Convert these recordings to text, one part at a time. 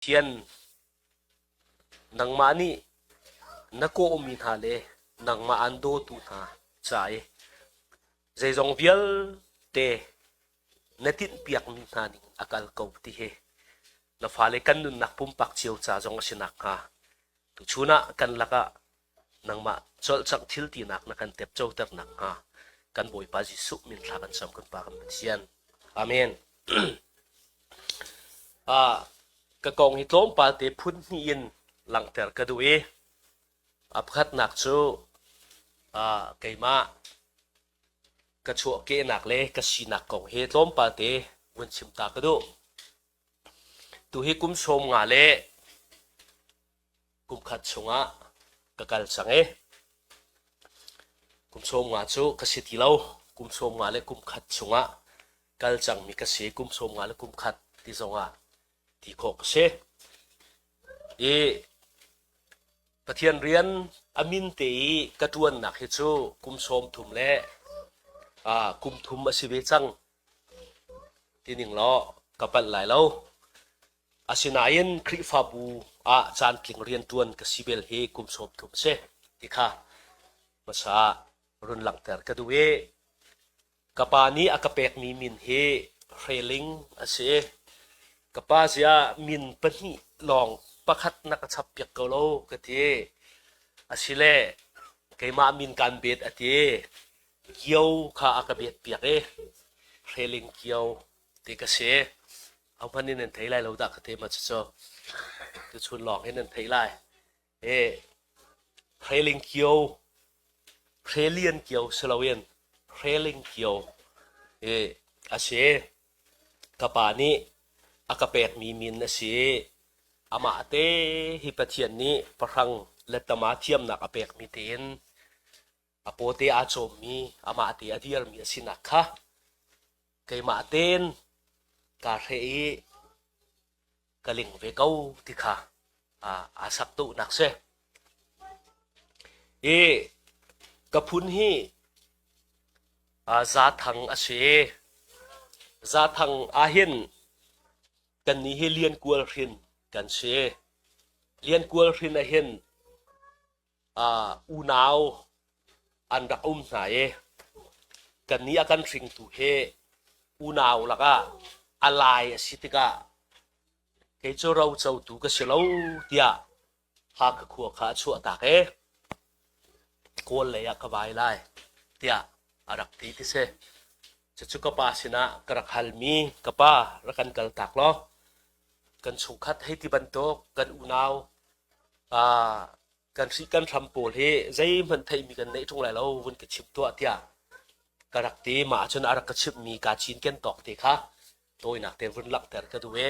Pathian, nangmah nih na kawhmi hna le nangmah aan dawtu hna ca i zeizong vialte na tinhpiakmi hna ning a kal ko ti hi na fale kan nunnak pumpak cio ca zong a si nakhnga tuchun ah kan lakah nangmah cawlcangh thil tinak na kan tep coter nakhnga kan Bawipa Jesuh min thla kan cam kan Pa kan Pathian. Amen. Ah, ka kong hi tlawmpal te phun hnih in langhter ka duh i a pakhatnak cu ah, keimah ka chuahkehnak le ka sinak kong hi tlawmpal te vun chim ta ka duh. Tu hi kum sawm nga le kum khat chungah ka kal cang i kum sawm nga cu ka si ti lo. Kum sawm nga le kum khat chungah kal cangmi ka si. Kum sawm nga le kum khat ti zongah ti khawh ka si. I Pathian rian a min te i ka ṭuannak hi cu kum sawm thum le kum thum a si ve cang. Ti ning law ka palh lai lo. Asinain Khrihfabu ah caantling rianṭuan ka si bel hi kum sawm thum a si ti kha hmasa ah run langhter ka duh i ka pa nih a ka pekmi min hi Hreling a si i ka pa ziah min pahnih lawng pakhat na ka chappiak ko lo ka ti. Asile keimah min kaan bet a ti. Kio kha a ka bet piak i Hreling Kio ti ka si. Ahohmanh nih nan thei lai lo dah ka ti ma cucu tuchun lawng hin nan theih lai. E Hreling Kio Hrelian Kio si loin Hreling Kio e a si. Ka pa nih a ka pekmi min a si. Amah te hi Pathian nih pahrang le tama thiamnak a pekmi tein a pawte aa cawmmi amah te a dirmi a sinak kha keimah tein kaa hreh i ka ling ve ko ti kha aa sak duhnak si. I ka phun hi Zathang a si. Zathang ahhin kannih hi Liankual hrin kan si. Liankual hrin ahhin unau an rak um hna i kannih a kan hringtu hi unau lakah a lai a si tikah kei cu rocotu ka si lo tiah Hakha khua kha a chuahtak i Kawl lei ah ka vai lai tiah a rak ti ti si. Cucu ka pa sinah ka rak halmi ka pa rak kan kaltak law kan chungkhat hei ti bantuk kan unau kan hri kan hram pawl hi zeihmanh theihmi kan neih ṭung lai lo vun ka chim tuah tiah ka rak ti mah ahcun a rak ka chimhmi kaa cinken tawk te kha tawinak te vun langhter ka duh i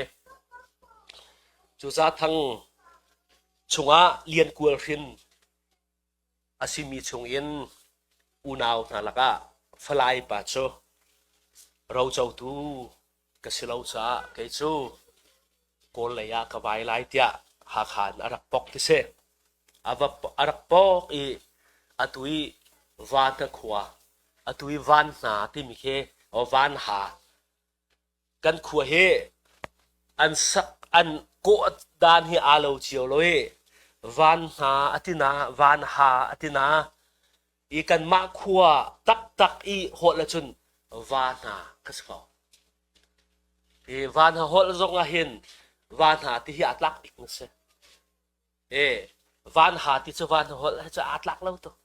cu Zathang chungah Liankual hrin a simi chungin unau hna lakah Falai pa cu rocotu ka si lo caah kei cu Kawl lei ah ka vai lai tiah Hakha in a rak pok ti si. A va a rak pok i atu i Van khua atu i Van hna timi khi Van Ha Kan khua hi an sak an kawh dan hi aa lo cio lo i van hna a ti na van ha a ti na i kanmah khua taktak i holh ahcun va hna ka si ko. I van ha holh zong ah hin va hna ti hi aa tlak bik na si. E van ha ti cu van holh he cu aa tlak lo tuk.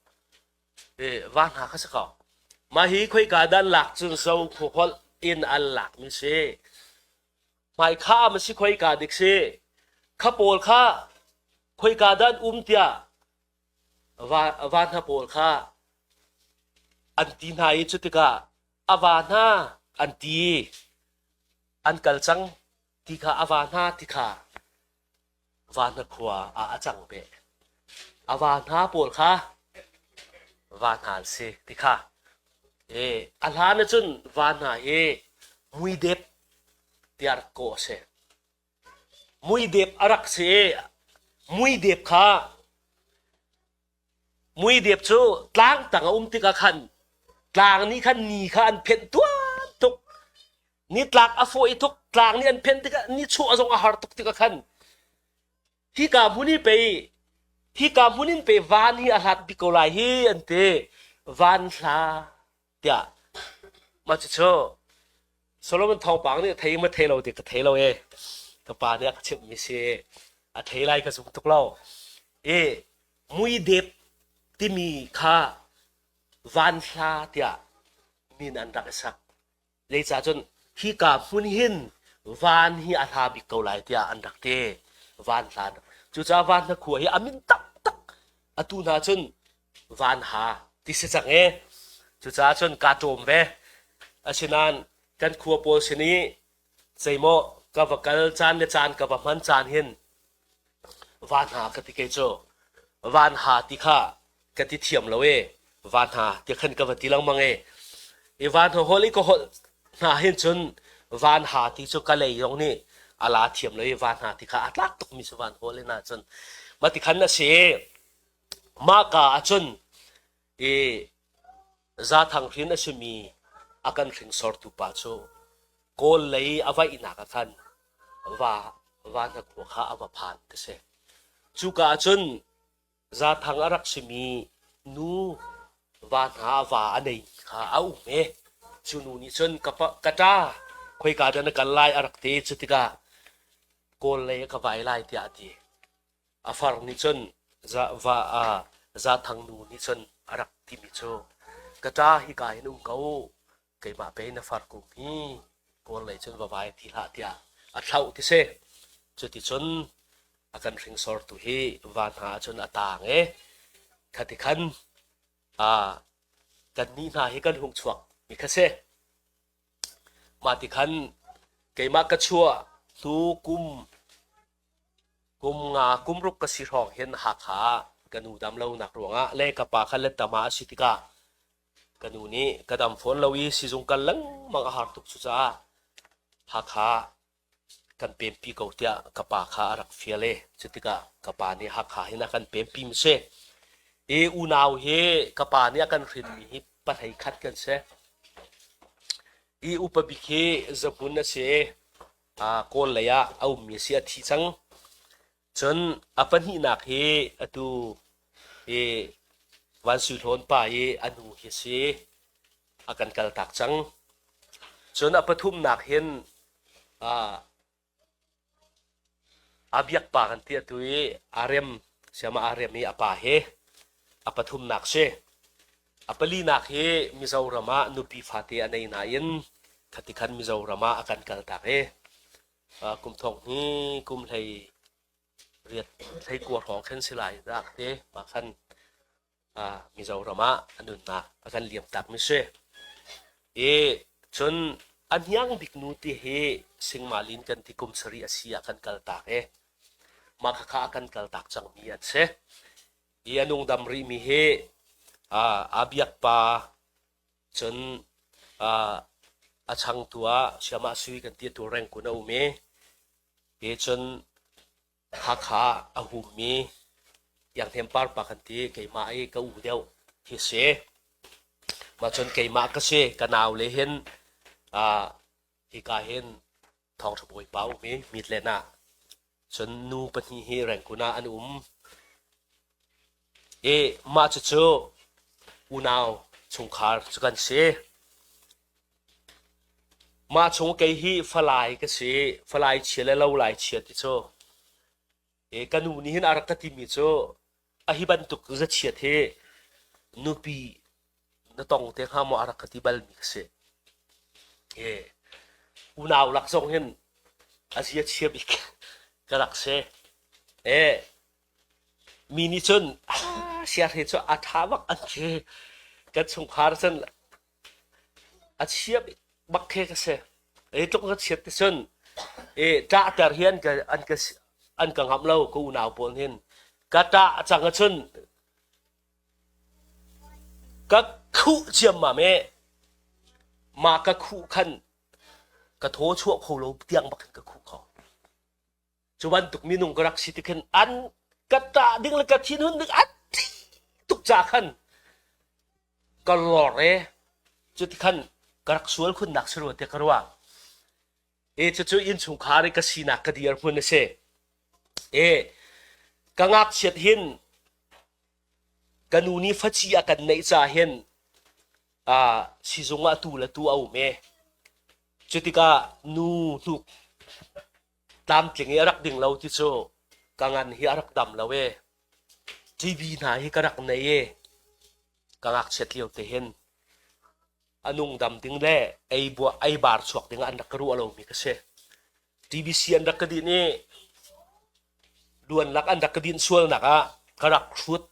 E van ha kha si ko. Mah hi khoika dan lak cun zo khu holh in an lak mi si. Hmai kha ma si khoika dik si. Kha pawl kha khoika dan um tiah va van ha pawl kha an ti hna i cu tikah a va hna an ti an kal cang ti kha a va hna ti kha Vanhna khua ah a cang beh. A va hna pawl kha va hna an si ti kha. E, a hlan ahcun va hna hi muidep tiah rak kawh a si. Muidep a rak si i muidep kha Muidep cu tlang tang a um tikah khan tlang nih khan ni kha an phenh tuan tuk. Nitlak a fawi tuk, tlang nih an phenh tikah nichuah zong a har tuk tikah khan. Hika hmun hi pei hika hmun in pei van hi a hlat bik ko lai hi an ti. Van hla tiah mah cucu Solomon thawngpang nih a thei ma thei lo ti ka thei lo e. Ka pa nih a ka chimhmi si. A thei lai ka zum tuk lo. E muidep timi kha van hla tiah min an rak i sak. Zeicah cun hika hmun hin van hi a hla bik ko lai tiah an rak ti. Van hla. Cucaah van hna khua hi a min taktak atu hna cun van ha ti si cang e. Cucaah cun kaa ṭawm ve. Asinain kan khua pawl sin i zeimaw ka va kal caan le caan ka va hman caan hin van ha ka ti kei cu. Van ha ti kha ka ti thiam lo e. Van ha ti khan ka va ti lengmang e. I van ha holh i ka holh hna hin cun van ha ti cu ka lei zong nih a la thiam lo i van ha ti kha a tlak tukmi cu van hawl in ahcun mah ti khan a si. Mah ka ahcun i Zathang hrin a simi a kan hringsortu pa cu Kawl lei a vaihnak ah khan va va hna khua kha a va phan ti si. Cuka ahcun Zathang a rak simi nu va hna va a nei kha a um i cu nu nih cun ka pa, ka ṭa khoika dah na kal lai a rak ti. Cu tikah Kawl lei ah ka vai lai tiah a ti. A far nih cun Zathang nu nih cun a rak timi cu ka ṭa hika hin um ko keimah pei na far kum hi Kawl lei cun va vai ti hlah tiah a thlauh ti si. Cuticun a kan hringsortu hi va hna ahcun a taang i khati khan kannih hna hi kan hung chuak mi kha si. Mah ti khan keimah ka chuah hnu kum Kum nga kum ruk ka si hrawng hin Hakha ah ka nu dam lonak ruangah le ka pa kha lettama a si tikah ka nu nih ka dam fawn lo i sizung kal lengmang a har tuk cucaah Hakha kan pempi ko tiah ka pa kha a rak fial i cutikah ka pa nih Hakha hin a kan pempi mi si. I unau hi ka pa nih a kan hrinmi hi pahlei khat kan si. I upa bik hi Zahmun a si i Kawl lei ah a ummi a si a thi cang. Cun a pahnihnak hi atu hi Van Sui Hlawn pa i a nu hi a si. A kan kaltak cang. Cun a pathumnak hin a biak pa kan ti atu i Arem siama Arem i a pa hi a pathumnak si. A palinak hi Mizoram ah nupi fate a nei nain khati khan Mizoram ah a kan kaltak i kum thong hi kum hlei riat hlei kua hrawng khin si lai dak te mah khan Mizoram ah a nunnak a kan liam tak mi si. I cun a hniang bik nu ti hi Singmalin kan ti kum sarih a si ah kan kaltak i mah khakha a kan kaltak cangmi an si. Hi a nungdam rihmi hi a biak pa cun a changtu ah Siamah Sui kan ti tu Rengkun a um i hi cun Hakha a hummi Ianghnem Par pa kan ti keimah i ka u deuh khi si. Mah cun keimah ka si ka nau le hin hika hin thawngṭha bawipa um i Midland ah cun nu pahnih hi Rangoon ah an um. I mah cucu unau chungkhar cu kan si. Mah chung kei hi falai ka si, falai chia le lo lai chia ti cu. I ka nu nih hin a rak ka timi cu a hi bantuk zachiat hi nupi na tong te hnga maw a rak ka ti balmi ka si. E, unau lak zong hin a zia chia bik ka rak si. E, mi nih cun siarhe cu a ṭha bak an ti. Kan chungkhar cun a chia bik bak khi ka si. E tluk ka chiat ti cun e ṭahter hi an ka an ka an ka ngamh lo ka unau pawl hin. Ka ṭah cang ahcun Ka khuh ciammam i mah ka khuh khan ka thaw chuah kho lo tiang bak in ka khuh kho. Cu bantuk minung ka rak si ti khin an ka ṭah ding le ka thinhun ding an ṭih tuk ca khan ka lor i cuti khan ka rak sual khunnak si rua tiah ka ruah. E cucu innchungkhar i ka sinak ka dirhmun a si. E. Ka ngakchiat hin ka nu nih faci a kan neih ca hin sizung ah tu le tu a um e. Cutikah nu hnuk tlamtling i a rak ding lo ti cu ka ngan hi a rak dam lo e. TV hna hi ka rak nei e. Ka ngakchiat lio te hin a nung dam ding le ei bua ei bar chuak ding ah an rak ka ruah lomi ka si. TBC an rak ka din i luan lak an rak ka din sualnak ah ka rak hrut.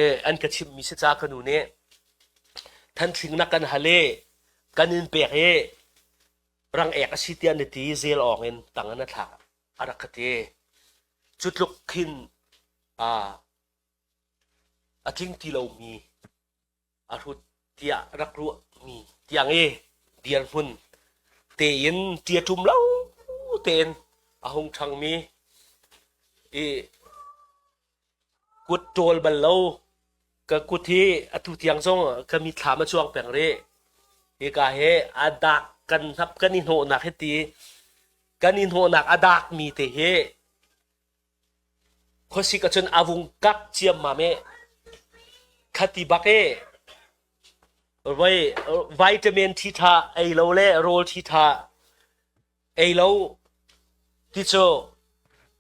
E an ka chimhmi si ca ka nu nih thanthling na kan hal i kan in pek i rang ek a si tiah na ti zel awng in tang in a thlak a rak ka ti. Cu tluk khin a tling ti lomi a hrut tiah rak ruahmi tiang i dirhmun tein ṭiaṭum lo tein a hung ṭhangmi i kut ṭawl bal lo ka kut hi atu tiang zong ka mitthlam a cuang peng rih. Hika hi a dak kan hnap kan i hnawhnak hi ti kan i hnawhnak a dakmi te hi Khuasik ahcun a vung kak ciammam i khati bak i voi vitamin ṭhiṭha ei lo le rawl ṭhiṭha ei lo ti cu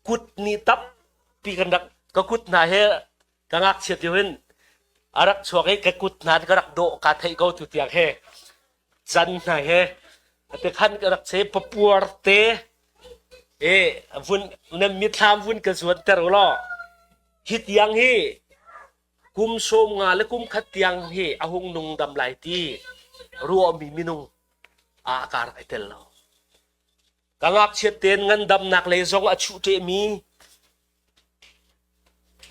kut nih tampi kan rak ka kut hna hi ka ngakchiat lio in a rak chuak i ka kut hna ka rak dawh kaa theih ko tu tiang he can hna he te khan ka rak che papuar te e vun nan mithlam vun ka zuan ter law hi tiang hi kum som nga le kum khat tiang hi a hung nung dam lai ti ruahmi minung a kar ai tel lo ka ngakchiat ten ngandamnak lei zong a chuh mi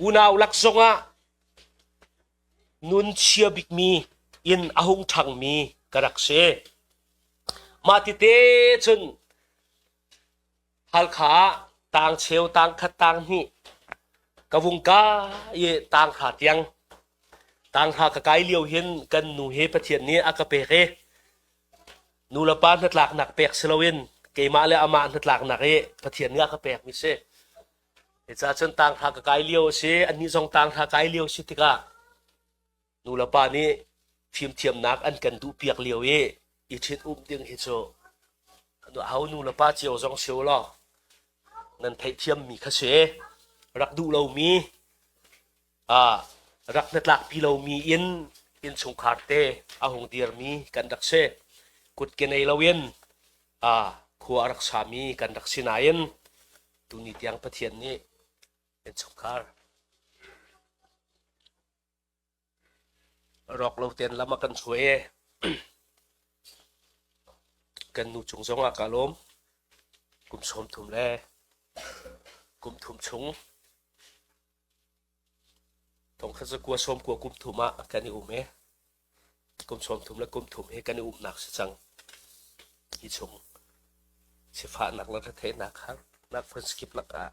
unau lak zongah nun chia bikmi in a hung ṭhangmi ka rak si. Mah tite cun Halkha ah tang cheu tang khat tang hnih ka vung ka i tang hra tiang tang hra ka kai lio hin kan nu he Pathian nih a ka pek i nu le pa hnatlaknak pek si loin keimah le amah hnatlaknak i Pathian nih a ka pek mi si. Cucaah cun tanghra ka kai lio a si, annih zong tanghra kai lio a si tikah nulepa nih fimthiamnak an kan duhpiak lio i i ṭhit-um ding hi cu aho nulepa cio zong si u law nan theihthiammi kha si. Rak duh lomi, rak hnatlakpi lomi in innchungkhar te a hung dirmi kan rak si. Kutke nei loin khua a rak sami kan rak si nain tuni tiang Pathian nih innchungkhar rawk lo tein lam a kan hruai i kan nu cung zong ah ka lawm. Kum 30 le kum thum chung thongkhat zakua sawm kua kum thum ah kan i um i kum 30 le kum thum hi kan i umnak si cang. Hi chung sifahnak le retheihnak harnak phunskip lakah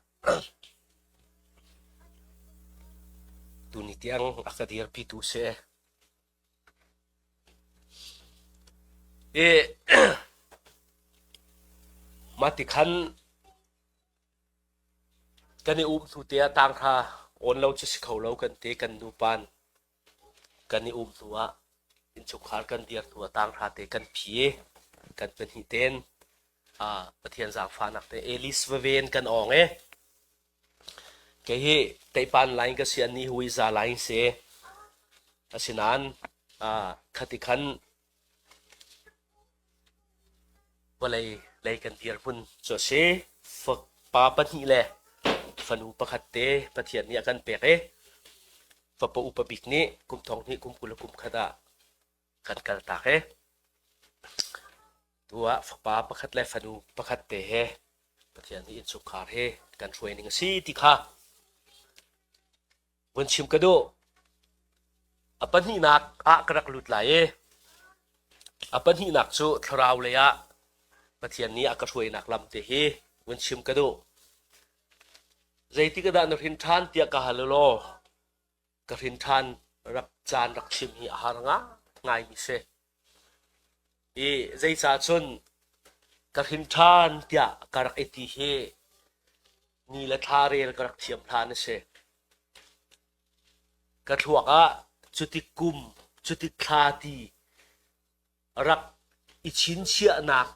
tuni tiang a ka dirpitu si. I mah ti khan kan i um hnu te ah tanghra awn lo cu si kho lo kan ti kan nupan kan i um hnu ah innchungkhar kan dir hnu ah tanghra te kan phi i kan pahnih ten Pathian zaangfahnak te Elis vaven kan awng i kei hi Teipan line ka si annih Huiza line si asinain khati khan vawlei lei kan dirhmun cu a si. Fapa pahnih le fanu pakhat te Pathian nih a kan pek i fapa upa bik nih kum thong hnih kum 20 le kum khat ah kan kaltak i tu ah fapa pakhat le fanu pakhat te he Pathian nih innchungkhar he kan hruai ning a si ti kha Vun chim ka duh. A pahnihnak ah ka rak lut lai i a pahnihnak cu thlarau lei ah Pathian nih a ka hruainak lam te hi vun chim ka duh. Zeitik ah dah na hrin ṭhan tiah ka hal law ka hrin ṭhan rak caan rak chim hi a har ngaimi si. I zeicah cun ka hrin ṭhan tiah ka rak i ti hi. Ni le thla rel ka rak thiam hlan a si. Ka thluak ah cuti kum, cuti thla ti rak i chinchiahnak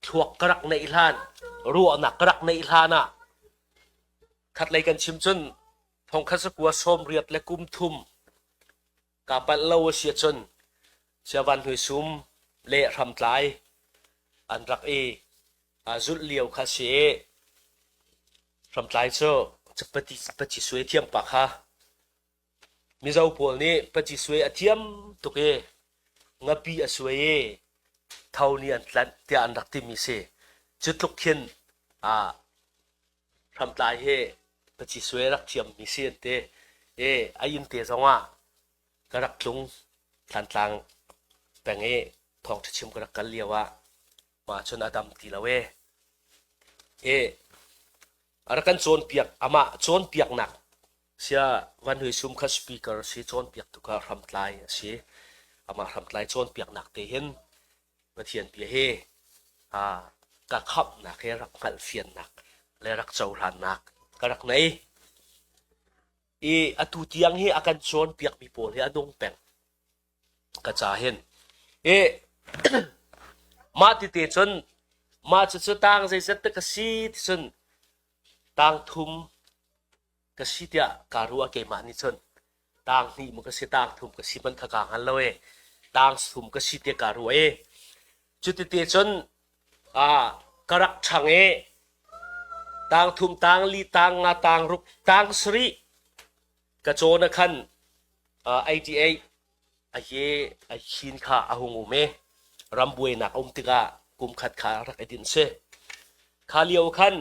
thluak ka rak neih hlan, ruahnak ka rak neih hlan ah khatlei kan chim cun thongkhat sakua 80 le kum thum Kaa palh lo a si ahcun Siavan Hnuisum le Hramtlai an rak i zulh lio kha a si i Hramtlai cu paci suai thiam pa kha Mizo pawl nih paci suai a thiam tuk i ngapi a suai i tho nih an tlanh tiah an rak timi si. Cu tluk khin Hramtlai hi paci suai rak thiammi si an ti. I a inn te zongah ka rak tlung Thlantlang peng i thawngṭha chim ka rak kal lio ah mah cun a dam ti lo e. I a rak kan cawnpiak amah cawnpiaknak sia Van Hui Sum kha speaker si cawnpiaktu kha Hramtlai a si. Amah Hramtlai cawnpiaknak te hin Pathian bia hi ka khamhnak he rak hngalhfiannak le rak cohlannak ka rak nei. I atu tiang hi a kan cawnpiakmi pawl hi a nung peng ka ca hin. I mah tete cun mah cucu tang zeizat te ka si ti cun tang thum ka si tiah kaa ruah keimah nih cun tang hnih maw ka si tang thum ka si hmanh kha kaa hngal lo e tang thum ka si tiah kaa ruah e cutite cun ka rak ṭhang i tang thum tang li tang nga tang ruk tang sarih ka cawn ah khan 88 a ye a khin kha a hung um i rambuainak a um tikah kum khat kha rak i dinh si kha lio khan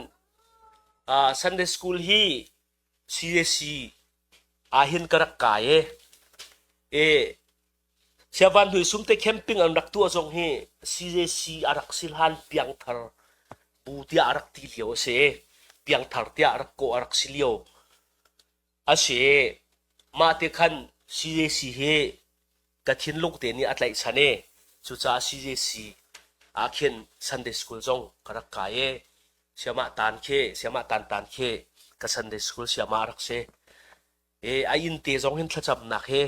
Sunday school hi CAC ahhin ka rak kai i i Siavan Hnuisum te camping an rak tuah zong hi CAC a rak si hlan piangthar bu tiah a rak ti lio a si. Piangthar tiah rak kawh a rak si lio a si. Mah ti khan CAC hi ka thinlung te nih a tlaihchan i cucaah CJC ah khin Sunday school zong ka rak kai i siamah tan khi siamah tan tan khi ka Sunday school siamah a rak si. I a inn te zong hin thlacamnak hi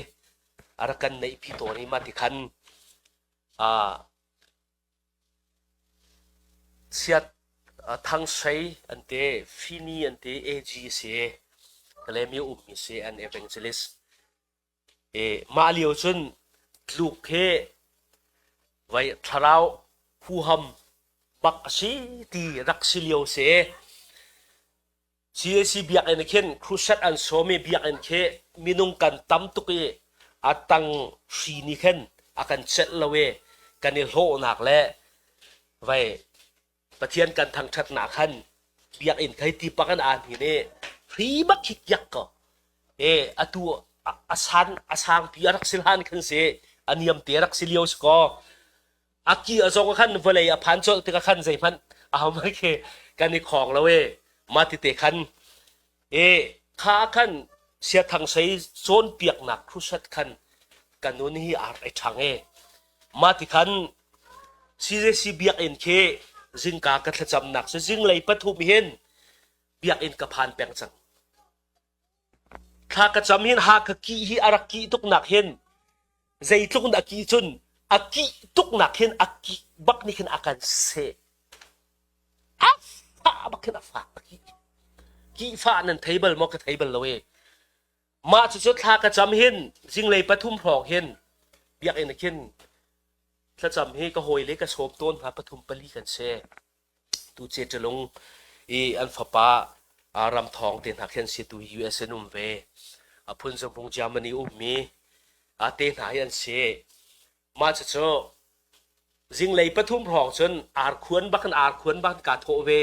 a rak kan neihpi tawn i mah ti khan chiat Thangsei an ti, Fini an ti, AG a si, Kalaymyo ummi si an evangelist. Mah lio cun tluk hi vei thlarau huham bak a si ti rak si lio si. CAC biakinn khin crusade an sawm i biakinn khi minung kan tam tuk i a tang hri nih khin a kan celh lo i kan i hlawhnak le vei Pathian kan thangṭhatnak khan biakinn thei ti pak in aa hnin i hri bak khi kiak ko. E atu a san a sangpi a rak si hlan khan si a niam te rak si lio si kaw a ki a zong khan vawlei a phan colh tikah khan zeihmanh ahohmanh khi kan i khawng lo e mah tete khan E kha khan siathang sei cawnpiaknak crusade khan ka nun hi ar ai ṭhang e. Mah ti khan CJC biakinn khi zingka ka thlacamnak cu zinglei pathum hin biakinn ka phan peng cang. Thla ka cam hin ha ka kih hi a rak kih tuknak hin zeitluk in a kih cun a kih tuknak hin a kih bak nih khin a kan seh. A fah bak khin a fak a kih. Kihfah nan thei bal maw ka thei bal lo e. Mah cucu thla ka cam hin zinglei pathum hrawng hin biakinn ah khin thlacam hi ka hawile ka sawm tawn hna pathum pali kan si. Tu Ceṭalung i an fapa Ramthawng te hna khi an si tu hi US an um ve. A phun zumhung Germany ummi te hna hi an si. Mah cucu zinglei pathum hrawng cun arkhuan bak in arkhuan bak in kaa thawh ve.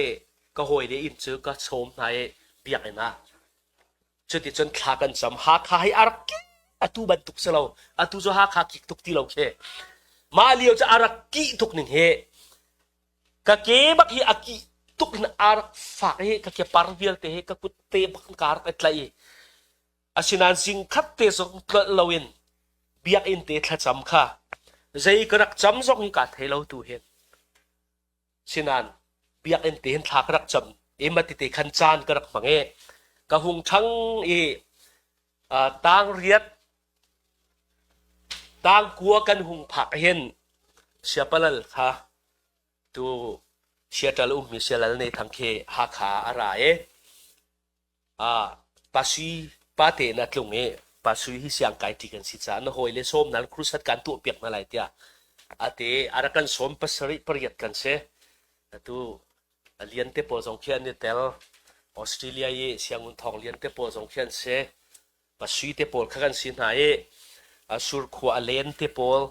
Ka hawile inn cu ka sawm hna i biakinn ah. Cuticun thla kan cam. Hakha hi a rak kik atu bantuk si lo. Atu cu Hakha kik tuk ti lo khi. Mah lio cu a rak kih tuk ning hi. Ka ke bak hi a kih tuk in a rak fak i ka ke par vialte hi ka kut te bak in kaa rak i tlaih i Asinain zingkhat te zong tlolh loin biakinn te thlacam kha zei ka rak cam zong hi kaa thei lo tu hin. Sinain biakinn te hin thla ka rak cam i. I matite khan caan ka rak hmang i ka hung ṭhang i tang riat tang kua kan hung phak hin siapalal kha tu Seattle ummi Sialal ne thang khi Hakha a ra i Pasui pate na tlung i Pasui hi siang kai ṭi kan si caah na hawi le sawm nan crusade kan tuah piak hna lai tiah a ti a rak kan sawm pasarih pariat kan si. Atu a lian te pawl zong khi an i tel. Australia i siangun thawng lian te pawl zong khi an si. Pasui te pawl kha kan si hna i surkhua a len te pawl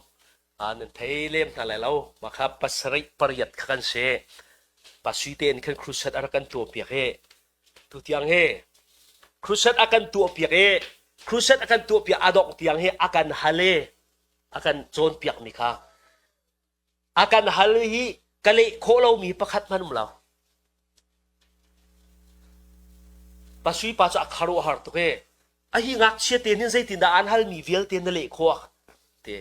nan thei lem hna lai lo. Mah kha pasarih pariat kha kan si. Pasui te in khan crusade a rak kan tuah piak i Tutiang hi crusade a kan tuahpiak i crusade a kan tuahpiak a dongh tiang hi a kan hal i a kan cawnpiakmi kha a kan hal hi ka leh khawh lomi pakhat hmanh um lo. Pasui pa cu a kharuahhar tuk i a hi ngakchia te nih zeitindah an halmi vialte na leh khawh te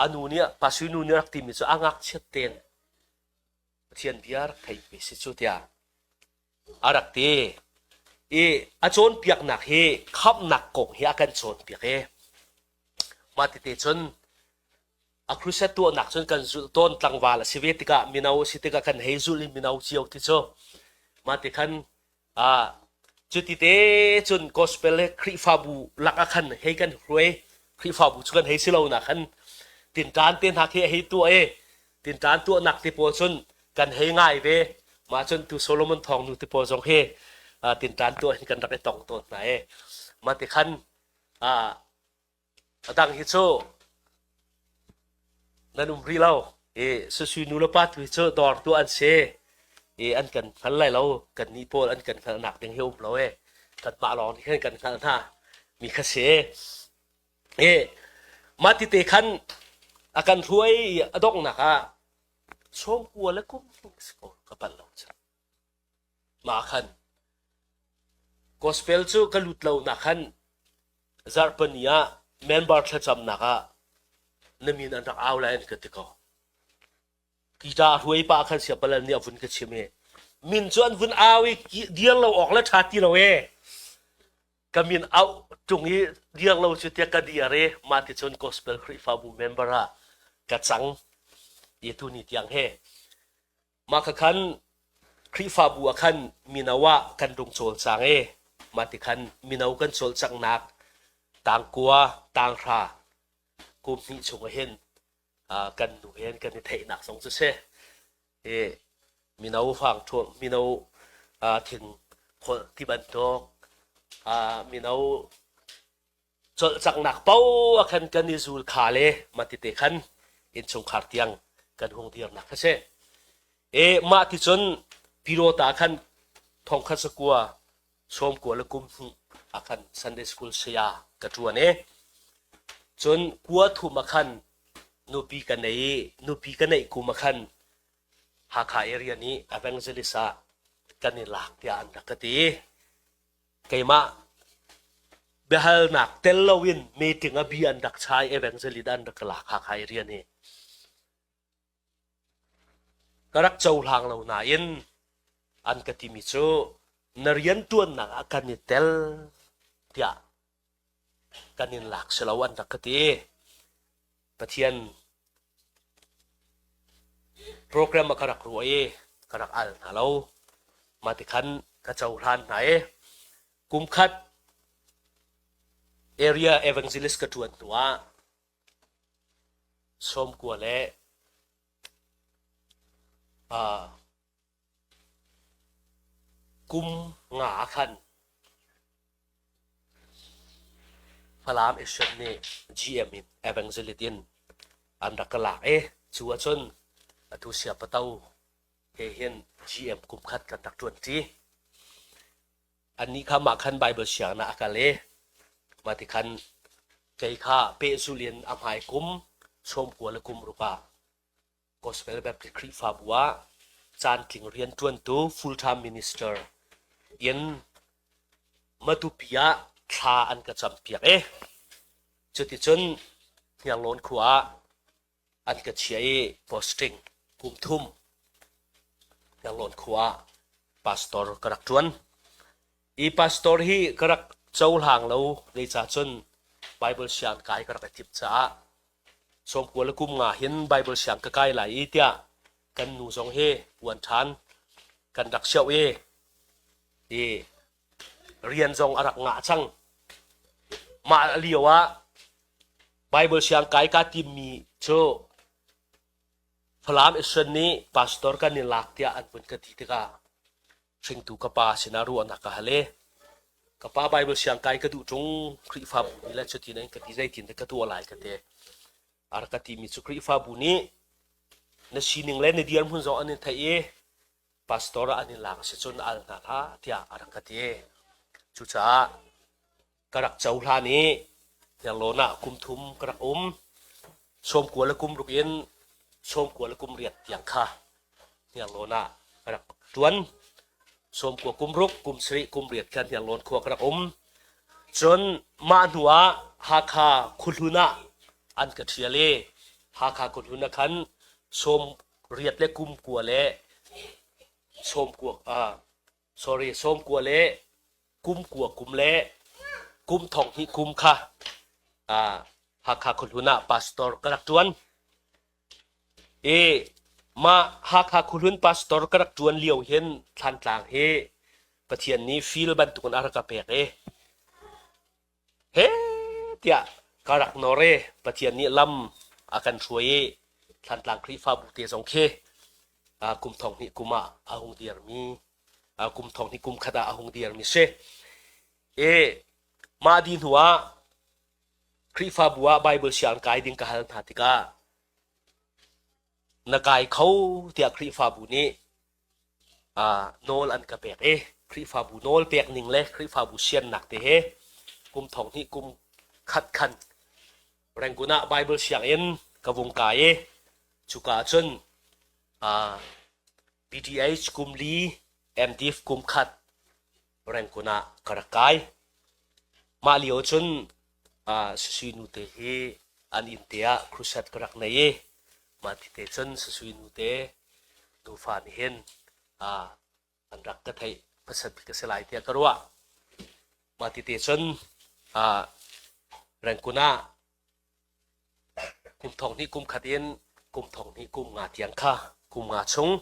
a nu nih pasui nu nih rak timi cu a ngakchiat ten Pathian bia rak thei ve si cu tiah a rak ti i a cawnpiaknak hi khamhnak kong hi a kan cawnpiak i mah tete cun a crusade tuahnak cun kan zulh tawn tlangval a si ve tikah mino a si tikah kan hei zulh i mino cio ti cu mah ti khan Cuti te cun gospel le Khrihfabu lakah khan hei kan hruai. Khrihfabu cu kan hei si lo nak khan tinṭan te hna khi a hei tuah i tinṭan tuahnak te pawl cun kan hei ngai ve. Mah cun tu Solomon Thawng nu te pawl zong hi tinṭan tuah hin kan rak i tong tawn hna i mah ti khan A dang hi cu nan um rih lo. I Susui nu le pa tu hi cu dawr tu an si. I an kan hngal lai lo. Kannih pawl an kan hngalhnak ding hi um lo e. Kanmah lawng nih khan kan hngalh hna mi kha si. I mah tite khan a kan hruai i a donghnak ah sawmkua le kum si ko ka palh lo cu. Mah khan gospel cu ka lut lo nak khan zarhpini ah member thlacamnak ah na min an rak au lai an ka ti ko. Guitar a hruai pah khan siapalal nih a vun ka chim i min cu an vun au i dir lo awk le ṭha ti lo e. Ka min auh ṭung i dir lo cu tiah ka dir i mah ti cun gospel Khrihfabu member ah ka cang i tu ni tiang he Mah kha khan Khrihfabu ah khan mino ah kan rung cawlcang i mah ti khan mino kan cawlcanghnak tangkua tanghra kum hnih chung ah hin kan nu he kan i theihnak zong cu si. I mino fang ṭhuam mino thing kholh ti bantuk mino cawlcanghnak paoh ah khan kan i zul kha le mah tite khan innchungkhar tiang kan hung dirnak kha si. E mah ti cun Pirota khan thongkhat sakua sawmkua le kum hnih ah khan Sunday school saya ka ṭuan i cun kua thum ah khan nupi ka nei i nupi ka neih kum ah khan Hakha area nih evangelist ah kan i lak tiah an rak ka ti. Keimah biahalnak tel loin meeting a bi an rak chai evangelist an rak ka lak Hakha i rian hi. Ka rak cohlang lo nain an ka timi cu na rianṭuannak ah kan i tel tiah kan in lak si lo an rak ka ti. Pathian program ah ka rak ruah i ka rak al hna lo. Mah ti khan ka cohlan hna i kum khat area evangelist ka ṭuan hnu ah sawmkua le Kum nga ah khan Falam Asian nih GM in Evangelist in an rak ka lak i cu ahcun atu Siapato he hin GM kum khat kan rak ṭuanṭi. Annih kha mah khan Baibal sianginn ah a kal i mah ti khan kei kha pehzulh in a hmai kum sawmkua le kum ruk ah Gospel Baptist Khrihfabu ah caantling rianṭuantu full-time minister in Matupi ah thla an ka campiak i cuticun Hniarlawn khua ah an ka chiah i posting kum thum Hniarlawn khua ah. pastor ka rak ṭuan. I pastor hi ka rak cohlang lo zeicah cun Bible siang kai ka rak i timh caah sawmkua le kum nga hin Bible siang ka kai lai i tiah kan nu zong hi puan ṭhan kan rak sioh i i rian zong a rak ngah cang. Mah lio ah Bible siang kai kaa timmi cu Falam Mission nih pastor kan i lak tiah an vun ka ti tikah hringtu ka pa sinah ruahnak ka hal i ka pa Bible siang kai ka duh ṭung Khrihfabu nih le cutin an ka ti zeitin dah ka tuah lai ka ti. A rak ka timi cu Khrihfabu nih na sining le na dirhmun zong an in theih i pastor ah an in lak a si cun al hna hlah tiah a rak ka ti. Cucaah ka rak cohlan i Hniarlawn ah kum thum ka rak um. Sawmkua le kum ruk in sawmkua le kum riat tiang kha Hniarlawn ah ka rak ṭuan. Sawmkua kum ruk, kum sarih, kum riat khan Hniarlawn khua ka rak um. Cun mah hnu ah Hakha khuahlun ah an ka ṭhial i Hakha khuahlun ah khan sawm riat le kum kua le sawm kua sorry sawm kua le kum kua kum le kum thong hnih kum kha Hakha khuahlun ah pastor ka rak ṭuan. I mah Hakha khuahlun pastor ka rak ṭuan lio hin Thlantlang hi Pathian nih feel bantukin a rak ka pek i he tiah ka rak nawr i Pathian nih lam a kan hruai i Thlantlang Khrihfabu te zong khi kum thong hnih kum ah a hung dirmi kum thong hnih kum khat ah a hung dirmi si. I mah di hnu ah Khrihfabu ah Bible siang kai ding ka hal hna tikah na kai kho tiah Khrihfabu nih nawl an ka pek i Khrihfabu nawl pek ning le Khrihfabu siannak te he kum thong hnih kum khat khan Rangoon ah Bible sianginn ka vung kai i cuka cun BTH kum li MDiv kum khat Rangoon ah ka rak kai. Mah lio cun Sui nu te hi an inn te ah crusade ka rak nei i mah ti te cun Sui nu te nufa nih hin an rak ka theih hmasat bik a si lai tiah ka ruah. Mah ti te cun Rangoon ah kum thong hnih kum khat in kum thong hnih kum nga tiang kha kum nga chung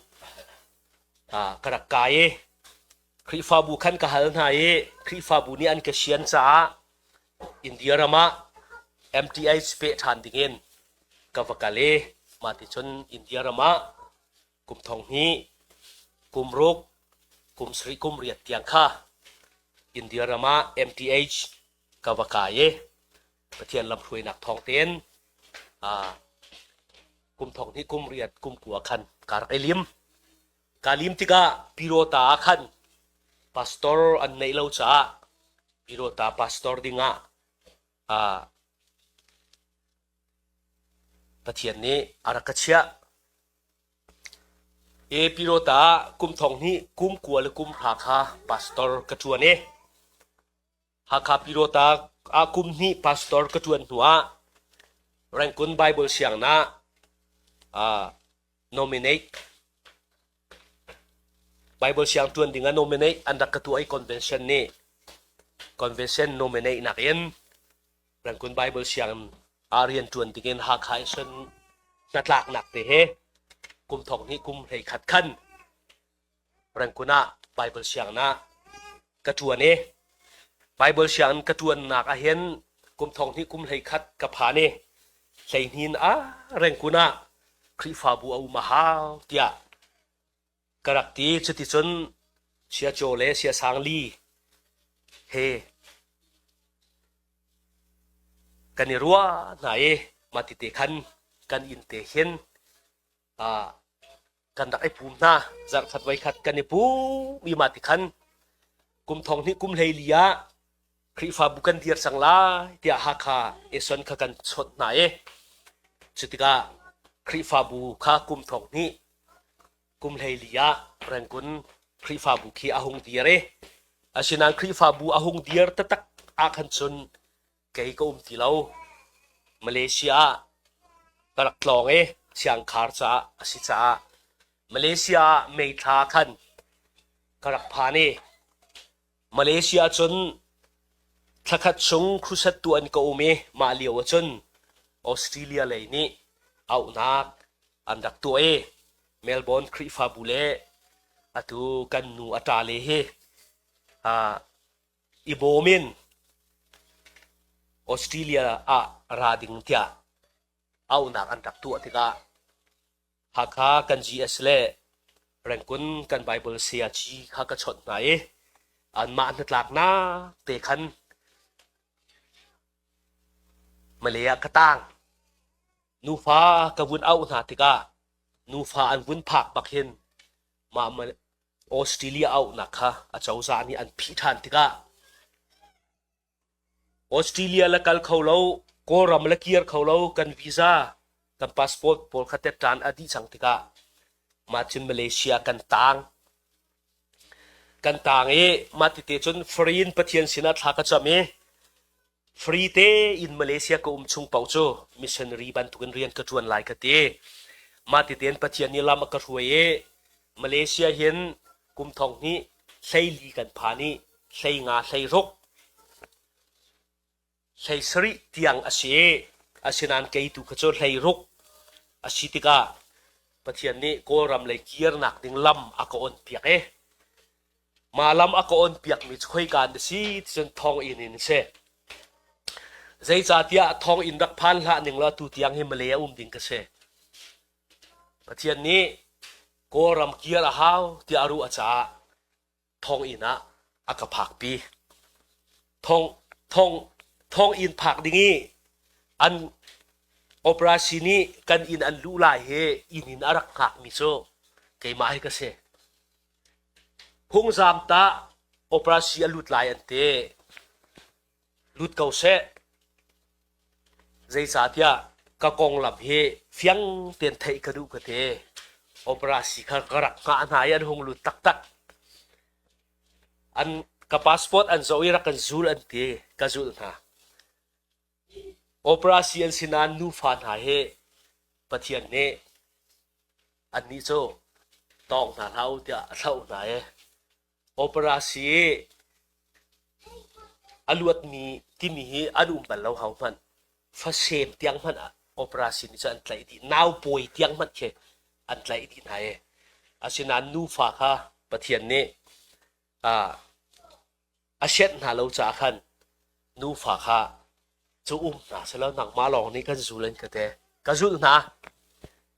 ka rak kai i Khrihfabu khan ka hal hna i Khrihfabu nih an ka sian caah India ram ah MTH peh ṭhan dingin ka va kal i mah ti cun India ram ah kum thong hnih kum ruk kum sarih kum riat tiang kha India ram ah MTH ka va kai i Pathian lamhruainak thawng tein kum thong hnih kum riat kum kua khan ka rak i lim. Ka lim tikah Pirota ah khan pastor an neih lo caah Pirota pastor dingah Pathian nih a rak ka chiah. E Pirota ah kum thong hnih kum kua le kum hra kha pastor ka ṭuan i Hakha Pyidawta ah kum hnih pastor ka ṭuan hnuah Rangoon Bible sianginn ah nominate Bible siang ṭuan dingah nominate an rak ka tuah i convention nih convention nominate nakin Rangoon Bible sianginn ah rian ṭuan dingin Hakha in sun hnatlaknak te he kum thong hnih kum hlei khat khan Rangoon ah Bible sianginn ah ka ṭuan i Bible sianginn ka ṭuannak ah hin kum thong hnih kum hlei khat ka phan i hleihnin ah Rangoon ah Khrihfabu a um a hau tiah ka rak ti. Cuticun Sia Caw le Sia Sang Li he kan i ruah hna i mah tite khan kan inn te hin kan rak i pum hna. Zarhkhat voikhat kan i pum i mah ti khan kum thong hnih kum hlei li ah Khrihfabu kan dir cang lai tiah Hakha Eson kha kan chawnh hna i cutikah Khrihfabu kha kum thong hnih kum hlei li ah Rangoon Khrihfabu khi a hung dir i asinain Khrihfabu a hung dir taktak ah khan cun kei ka um ti lo. Malaysia ah ka rak tlawng i siangkhar caah a si caah Malaysia ah May thla khan. Ka rak phan i Malaysia cun thlakhat chung crusade tu an ka um i mah lio ahcun Australia lei nih auhnak an rak tuah i Melbourne Khrihfabu le atu kan nu a ṭa le hi i bawm in Australia ah ra ding tiah auhnak an rak tuah tikah Hakha kan GS le Rangoon kan Bible sayaci kha ka chawnh hna i anmah hnatlaknak te khan Malay ah ka tang. Nufa ka vun auh hna tikah nufa an vun phak bak hin mah Australia auhnak kha acozah nih an phih ṭhan tikah Australia le kal kho lo, Kawlram le kir kho lo, kan visa, kan passport pawl kha tetṭan a dih cang tikah mah cun Malaysia kan taang. Kan taang i mah tite cun free in Pathian sinah thla ka cam i free tein Malaysia ka um chung paoh cu missionary bantukin rian ka ṭuan lai ka ti. Mah titein Pathian nih lam a ka hruai i Malaysia hin kum thong hnih 14 kan phan i 15 16 17 tiang a si i asinain kei tu kha cu 16 a si tikah Pathian nih Kawlram lei kirnak ding lam a ka on piak i mah lam a ka on piakmi cu khoika an si ti cun thonginn in a si. Zeicahtiah thonginn rak phan hlah ning law tu tiang hi Malay a um ding ka si. Pathian nih Kawlram kir a hau tiah a ruah caah thonginn ah a ka phakpi. Thong thong thonginn phak ding i an operation nih kan inn an luh lai hi inn in a rak hngakmi cu keimah hi ka si. Phungzaam ta operation a lut lai an ti. Lut ko seh. Zeicahtiah ka konglam hi fiang tein theih ka duh ka ti. Operasi kha ka rak hngah hna i an hung lut taktak. An ka passport an zoh i rak kan zul an ti. Ka zulh hna. Operasi an si nain nufa hna hi Pathian nih annih cu tawng hna hlah u tiah a thlauh hna i Operasi a luatmi timi hi an um bal lo hohmanh. Fasem tiang hmanh ah operasi nih cun an tlaih dih. Naupawi tiang hmanh khi an tlaih dih hna i asinain nufa kha Pathian nih a sianh hna lo caah khan nufa kha cu um hna selaw nangmah lawng nih kan zul an ka ti. Ka zulh hna.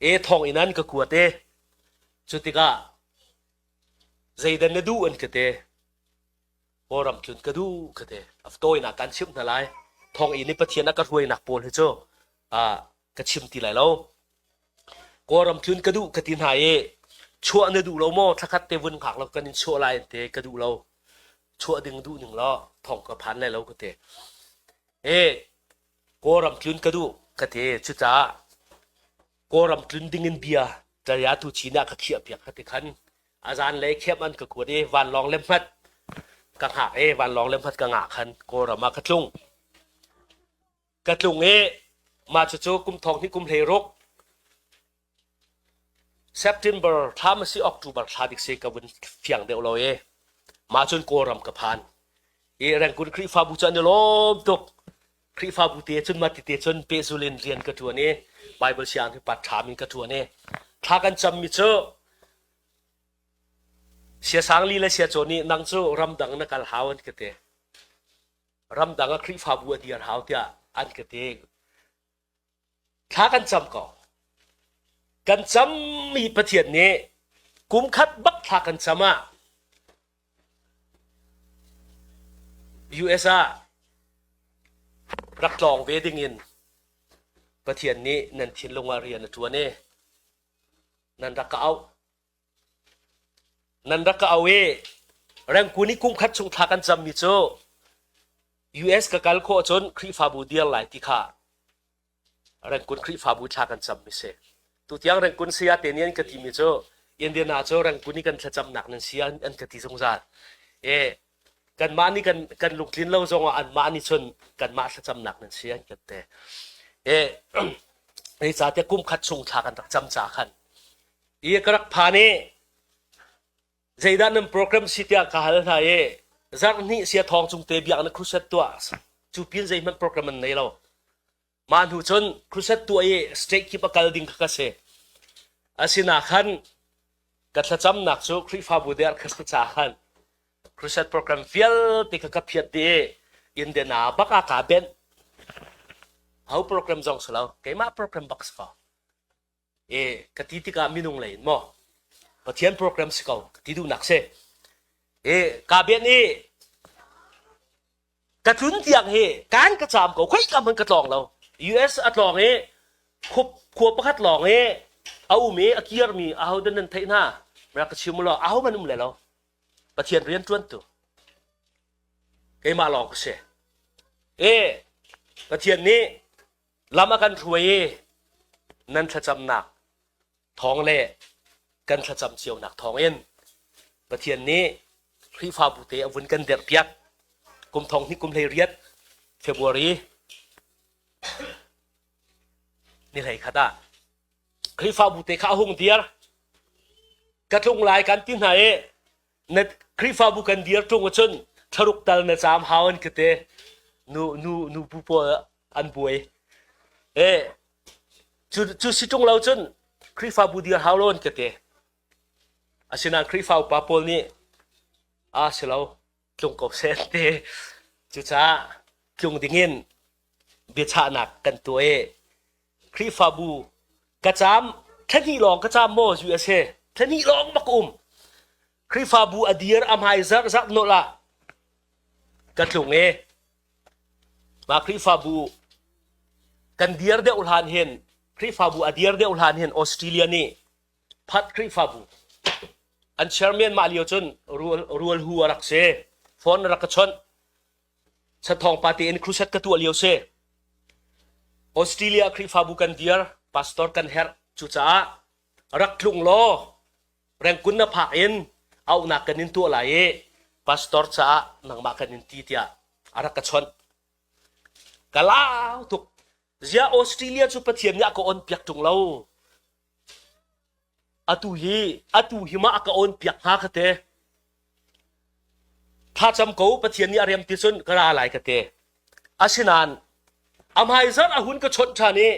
E thonginn an ka kuat e. Cu tikah Zeidah na duh an ka ti. Kawlram tlun ka duh ka ti. A tawinak kan chimh hna lai. Thonginn i Pathian a ka hruainak pawl hi cu ka chim ti lai lo. Kawlram tlun ka duh ka ti hna i chuah na duh lo maw thlakhat te vun hngak lo kan in chuah lai an ti ka duh lo. Chuah ding duh ning law thong ka phan lai lo ka ti. E Kawlram tlun ka duh ka ti. Cucaah Kawlram tlun ding in bia Taya tu chin ah ka khiah piak ka ti khan a zan lei khiam an ka kuat i vanlawng le hmat ka hngak i vanlawng le hmat ka ngah khan Kawlram ah ka tlung. Ka tlung i mah cucu kum thong hnih kum 16 September thla ma si October thla dik si ka vun fiang deuh lo i mah cun Kawlram ka phan. I Rangoon Khrihfabu cu an i lawm tuk. Khrihfabu te cun mah tite cun pehzul in rian ka ṭuan i Bible siang hi part ṭham in ka ṭuan i thla kan cammi cu Siasang li le Siacaw nih nang cu ramdang na kal hau an ka ti. Ramdang ah Khrihfabu a dir hau tiah an ka ti. Thla kan cam ko. Kan cammi Pathian nih kum khat bak thla kan cam ah US ah rak tlawng ve dingin Pathian nih nan thinlung ah rian a ṭuan i nan rak ka auh. Nan rak ka auh i Rengkun i kum khat chung thla kan cammi cu US ka kal khawh cun Khrihfabu dir lai ti kha Rengkun Khrihfabu thla kan cammi si. Tutiang Rengkun saya te nih an ka timi cu Indiana cu Rengkun i kan thlacamnak nan si an ka ti zungzal. E kanmah nih kan kan lungtlin lo zong ah anmah nih cun kanmah thlacamnak nan si an kan te. E zeicahtiah kum khat chung thla kan rak cam ca khan i ka rak phan i. Zeidah nan program si tiah ka hal hna i zarh hnih sia thawng cung te biaknak crusade tuah cu pin zeihmanh program an nei lo. Mah hnu cun crusade tuah i state kip a kal ding kha ka si. Asina khan ka thlacamnak cu Khrihfabu der ka si caah khan crusade program vialte kha ka phiat dih i Indiana bak ah kaa benh. Ho program zong si lo, keimah program bak si ko. E ka ti tikah minung lei in maw Pathian program si ko ka ti duhnak si. E kaa benh i ka tlun tiang hi kan ka caam ko khoi ka hman ka tlawng lo US a tlawng i khua pakhat lawng i a um i a kirmi aho dan nan theih hna rak ka chim law aho man um le lo Pathian rian ṭuan tu keimah lawng ka si e Pathian nih lam a kan hruai i nan thlacamnak thawng le kan thlacam cionak thawngin Pathian nih Khrihfabu te a vun kan derhpiak. Kum thong hnih kum hlei riat February ni hlei khat ah Khrihfabu te kha a hung dir. Ka tlung lai kan ti hna i na Khrihfabu kan dir ṭung ahcun thlaruk tal na caam hau an ka ti. Nu nu nu bu pawl an buai. E Cu, cu si ṭung lo cun Khrihfabu dir hau lo an ka ti. Asinain Khrihfa upa pawl nih a si lo, tlung ko seh an ti. Cucaah tlung dingin biachahnak kan tuah i Khrihfabu ka caam thlahnih lawng ka caam maw USA thlahnih lawng bak um. Khrihfabu a dir a hmai zarh zarh nolh ah ka tlung i Mah Khrihfabu kan dir deuh hlan hin Khrihfabu a dir deuh hlan hin Australia nih Phat Khrihfabu an chairman mah lio cun Rual, Rual Hu a rak si. Phone a rak ka chawnh. Chathawng pa tein crusade ka tuah lio si. Australia Khrihfabu kan dir, pastor kan herh. Cucaah rak tlung law Rengkun na phak in auhnak kan in tuah lai i pastor caah nangmah kan in ti tiah a rak ka chawnh. Ka lau tuk. Zia Australia cu Pathian nih a ka on piak ṭung lo. Atu hi atu hi ma a ka on piak hnga ka te. Thlacam ko Pathian nih a rem ti cun ka ra lai ka te. Asinain a hmaizarh a hun ka chawnh ṭhan i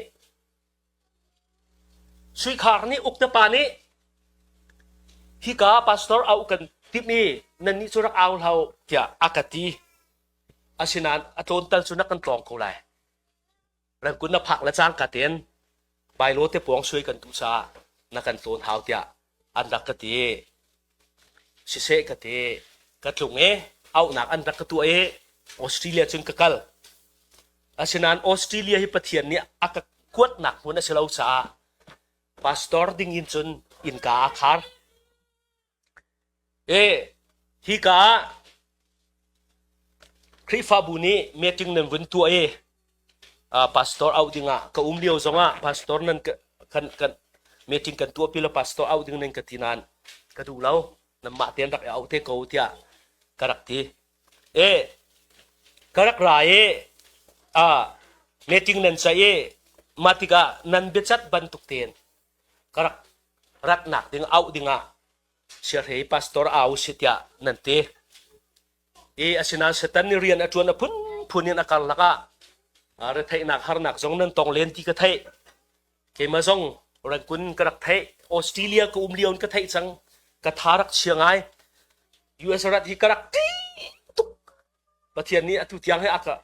Suikhar nih ukte pa nih hika pastor auh kan timh i nannih cu rak au hlah u tiah a ka ti. Asinain a tlawntal cu na kan tlawng ko lai. Rangkun na phak le cangka tein Bailo te puang suai kan duh caah na kan tlawn hau tiah an rak ka ti. Siseh ka ti. Ka tlung i auhnak an rak ka tuah i Australia cun ka kal. Asinain Australia hi Pathian nih a ka kuatnak hmun a si lo caah pastor ding in cun innka a khar. E hika ah Khrihfabu nih meeting nan vun tuah i pastor auh dingah ka um lio zongah pastor nan kan kan meeting kan tuahpi lo pastor auh ding nan ka ti nain ka duh lo nanmah tein rak i auh te ko tiah ka rak ti. E ka rak ra i meeting nan ceih i mah tikah nan biacat bantuk tein ka rak ratnak ding auh dingah siahrei pastor au si tiah nan ti. I asinain Satan nih rian a ṭuan a phunphun in a karlak ah retheihnak harnak zong nan tong len ti ka theih. Keimah zong Rangoon ka rak theih. Australia ka um lio in ka theih cang. Ka tha rak chia ngai. US rat hi ka rak ṭih tuk. Pathian nih atu tiang hi a ka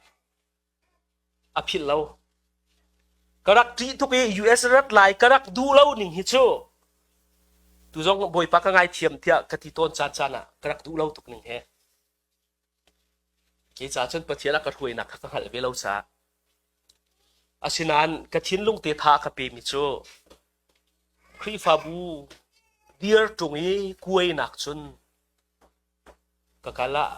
a philh lo. Ka rak ṭih tuk i US rat lai ka rak duh lo ning hi cu tu zong Bawipa ka ngaithiam tiah ka ti tawn caan caan ah ka rak duh lo tuk ning he. Hi ca cun Pathian a ka hruainak kha ka hngalh ve lo caah. Asinain ka thinlung te tha a ka pemi cu Khrihfabu dir ṭung i kuainak cun ka kal ah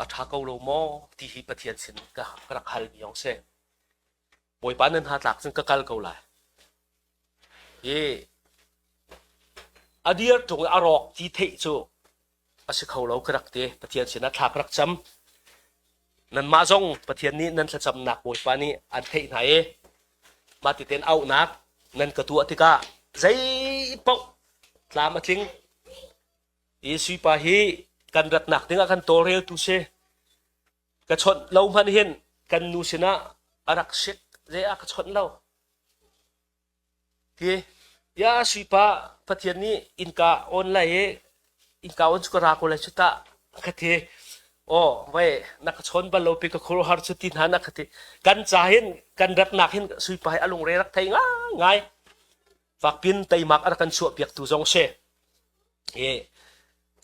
a ṭha ko lo maw ti hi Pathian sin ka rak halmi yong si. Bawipa nan hna tlak cun ka kal ko lai. Hi a dir ṭung i a rawk ti theih cu a si kho lo ka rak ti. Pathian sinah thla ka rak cam. Nanmah zong Pathian nih nan thlacamnak Bawipa nih an theih hna i mah ti tein auhnak nan ka tuah tikah zei paoh tlam a tling. Hi Suipa hi kan ratnak dingah kan tawlreltu si. Ka chawnh lo hmanh hin kan nu sinah a rak sik zei ah ka chawnh lo. Hi ya Suipa Pathian nih innka on lai i innka on cu ka ra ko lai cu tah ka ti. Aw vei na ka chawn bal lo pi ka khuaruahhar cu ti hna na ka ti. Kan ca hin kan ratnak hin Suipa hi a lungre rak thei ngai. Fakpin teimak a rak kan chuahpiaktu zong si. Hi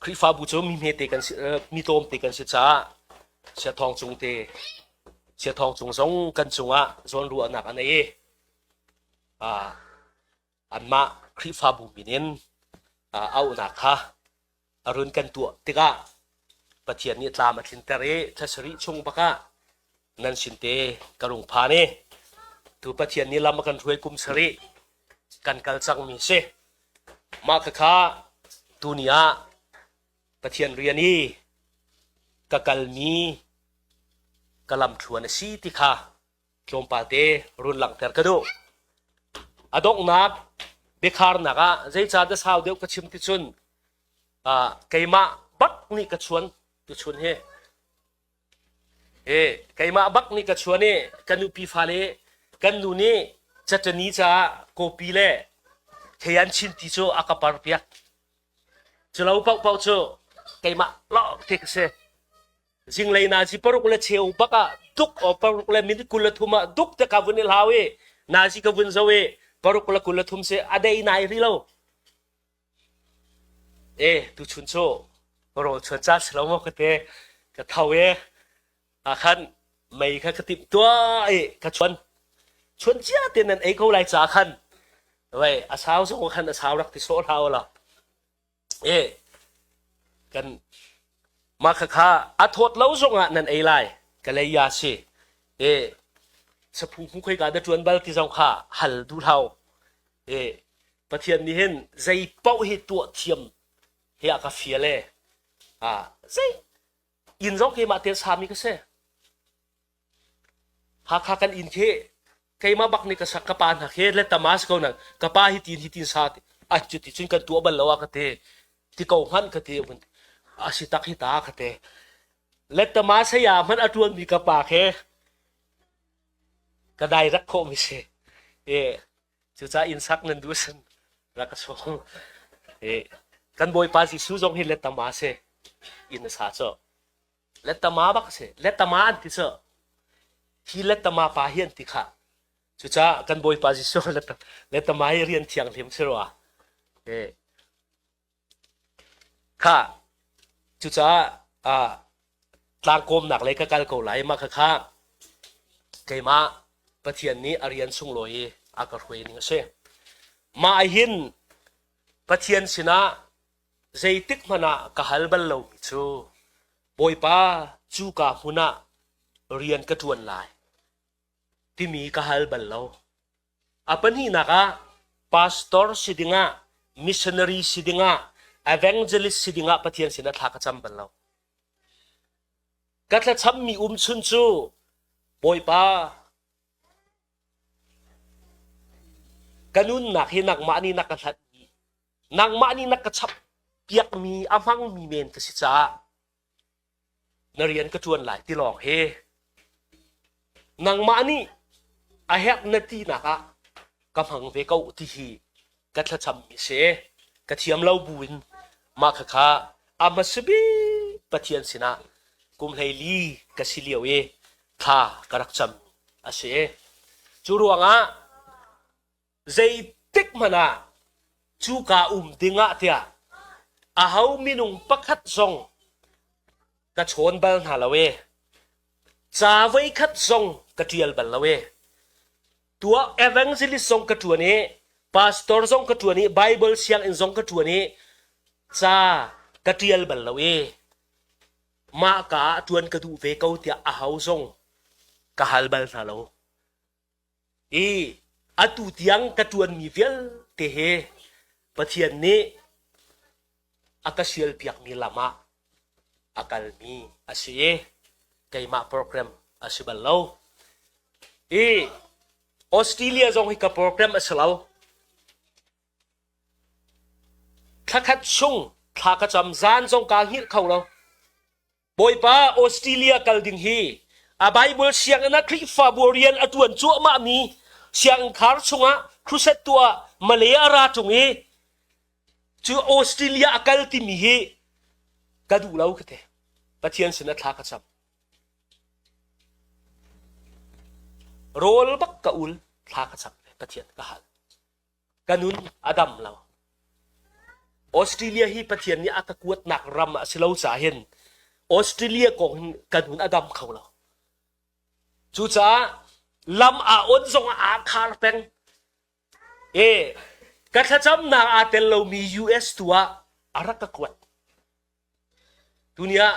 Khrihfabu cu mi hmete kan si, mi tlawmte kan si caah Siathawng cung te Siathawng cung zong kan cungah zawnruahnak a nei i anmah Khrihfabu min in auhnak kha a run kan tuah tikah Pathian nih tlam a tlinter i thla sarih chung bakah nan sin te ka rung phan i tu Pathian nih lam a kan hruai kum sarih kan kal cangmi si. Mah khakha tuni ah Pathian rian i ka kalmi ka lamthluan a si ti kha tlawmpal te run langhter ka duh. A donghnak biakharnak ah zeicah dah sau deuh ka chim ti cun keimah bak nih ka chuan tuchun hi. Keimah bak nih ka chuan i ka nupi fale kan nu nih catani caah kawpi le thei an chin ti cu a ka par piak. Culo paohpaoh cu keimah lawng te ka si. Zinglei nazi paruk le cheu bak ah duk o paruk le minute 23 ah duk te ka vun i hlau i nazi ka vun zo i paruk le 23 si a dei nai ri lo. E tuchun cu rawl chuan caan si lo maw ka te ka tho e ah khan mei kha ka timh tuah i ka chuan chuan cia te nan ei ko lai ca khan wei a sau zong khan a sau rak ti sawh hlah la E kan mah khakha a thawt lo zongah nan ei lai ka lei ya si e saphu hmu khoi ka da ṭuan bal ti zong kha hal duh hlau e Pathian nih hin zei paoh hi tuah thiam hi a ka fial e a zei inn zong keimah te sami ka si Hakha kan inn khi keimah bak nih ka sak ka pa hna khi le tama si ko nang ka pa hi tin hi tin sa a cu ti cun kan tuah bal lo a ka ti ti ko hmanh ka ti a si tak hi ta ka ti le tama saya hmanh a tuan mi ka pa khi ka dai rak khawh mi si e cucaah inn sak nan duh sin rak ka sung e kan bawipa Jesuh zong hi le tama si inn a sa cu Lettama bak a si. Lettama an ti cu. Hi lettama pa hi an ti kha. Cucaah kan Bawipa Jesuh lettama hi rian thianghlim si rua. Eh. Kha. Cucaah ah tlangkawmnak lei ka kal ko lai mah kha kha keimah Pathian nih a rian sunglawi a ka hruai ning a si. Mah hin Pathian sinah Zeitik hmanh ah ka hal bal lomi cu Bawipa cuka hmun ah rian ka ṭuan lai timi ka hal bal lo. A pahnihnak ah pastor si dingah, missionary si dingah, evangelist si dingah Pathian sinah thla ka cam bal lo. Ka thlacammi umchun cu Bawipa ka nunnak hi nangmah nih na ka hlatmi nangmah nih na ka chap piakmi a hmangmi men ka si caah na rian ka ṭuan lai ti lawng hi nangmah nih a herh na tinak ah ka hmang ve ko ti hi ka thlacammi si ka thiam lo buin mah khakha a hmasa bik Pathian sinah kum 14 ka si lio i thla ka rak cam a si. Cu ruangah Zeitik hmanh ah cuka um dingah tiah aho minung pakhat zong ka chawn bal hna lo e. Ca voikhat zong ka ṭial bal lo e. Tuah evangelist zong ka ṭuan i pastor zong ka ṭuan i Bible sianginn zong ka ṭuan i ca ka ṭial bal lo e. Mah ka ah ṭuan ka duh ve ko tiah aho zong ka hal bal hna lo. I atu tiang ka ṭuanmi vialte he Pathian nih a ka sialpiakmi lam ah a kalmi a si i keimah program a si bal lo. I Australia zong hi ka program a si lo. Thlakhat chung thla. Thla ka cam zan zong kaa hngilh kho lo. Bawipa Australia kal ding hi a Bible sianginn ah Khrihfabu rian a ṭuan cuahmahmi sianginn khar chungah crusade tuah Malay a ra ṭung i cu Australia a kal timi hi ka duh lo ka ti. Pathian sinah thla ka cam. Rawl bak ka ul thla ka cam Pathian ka hal. Ka nun a dam lo. Australia hi Pathian nih a ka kuatnak ram a si lo caah hin Australia kong hin ka nun a dam kho lo. Cucaah lam aa on zong ah aa khar peng. E, ka thlacamnak aa tel lomi US tu ah a rak ka kuat. Tuni ah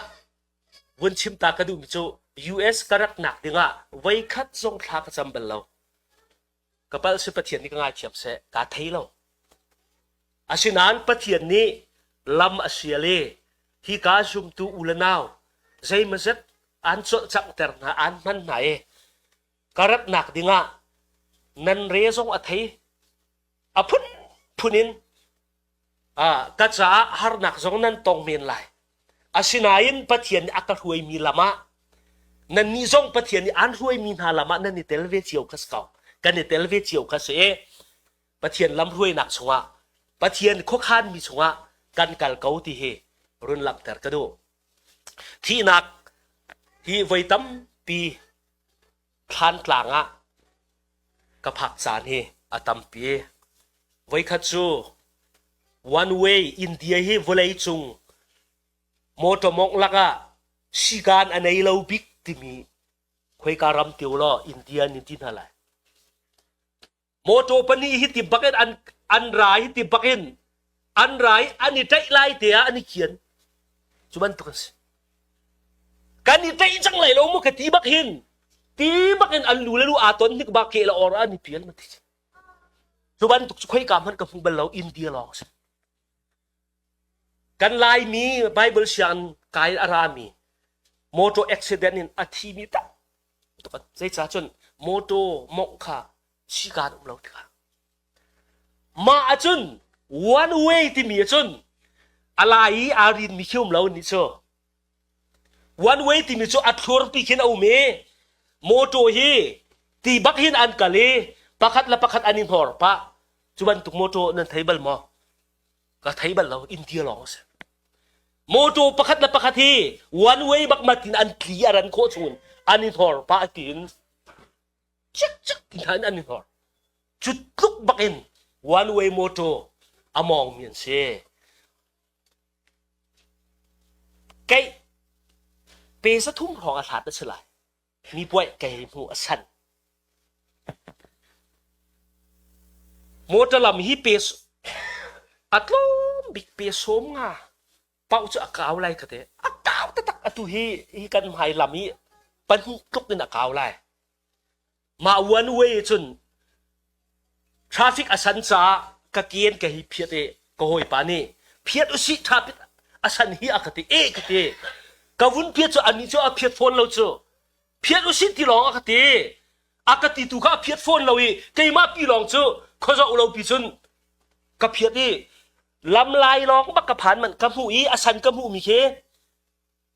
vun chim ta ka duhmi cu US ka raknak dingah voikhat zong thla ka cam bal lo. Ka palh si Pathian nih ka ngaithiam seh, kaa thei lo. Asinain Pathian nih lam a sial i hika zumtu u le nau zeimazet aan cawlcanghter hna, aan hman hna i ka ratnak dingah nan re zong a thei. A phunphun in ka caah harnak zong nan tong men lai. Asinain Pathian nih a ka hruaimi lam ah nannih zong Pathian nih aan hruaimi hna lam ah nan i tel ve cio kha si ko. Kan i tel ve cio kha si i Pathian lamhruainak chungah Pathian khuakhanmi chungah kan kal ko ti hi run langhter ka duh. Thihnak hi voi tampi Thlantlang ah ka phak caan hi a tampi. Voikhat cu one way India hi vawleicung motor mawngh lakah sikaan a nei lo bik timi khoika ram ti ulaw India nih ti hna lai. Motor pahnih hi ti bak in an an ra hi ti bak in an ra i an i ṭaih lai te ah an i kian. Cu bantuk an si. Kan i ṭaih cang lai lo mu ka ti bak hin ti bak in an lu le lu aa ton hnik bak ke la or an i pial ma ti. Cu bantuk cu khoika hmanh ka hmu bal lo India lawng si. Kan Laimi Bible sianginn kai a rami motor accident in a thimi tak zeicah cun motor mawngh kha sikaan um lo tikah mah ahcun one way timi ahcun a lai i aa rinmi khi um lo nih cu one way timi cu a thlurpi khin a um i motor hi ti bak hin an kal i pakhat le pakhat an i hnor pah cu bantuk motor nan thei bal maw Ka thei bal lo, India lawng a si. Motor pakhat le pakhat hi one way bak mat in an tli a ran khawh chungin an i hnor pah tiin cik cik ti hna in an i hnor. Cu tluk bak in one way motor a mawngmi an si. Keih pe sathum hrawng a hlat a si lai. Mi puaih kei hmuh a san. Motor lam hi pe a tlawm bik pe sawm nga pauh cu a kau lai ka te. A kau taktak atu hi hi kan hmai lam hi pahnih tluk in a kau lai. Mah one way cun traffic a san caah ka kian ka hi phiat i ka hawipa nih phiat usih traffic a san hi a ka ti eh ka ti ka vun phiat cu anih cu a phiat fawn lo cu phiat usih ti lawng a ka ti a ka ti tu kha a phiat fawn lo i keimah pi lawng cu khuazoh lo pi cun ka phiat i lam lai lawng bak ka phan manh ka hmuh i a san ka hmuh mi khi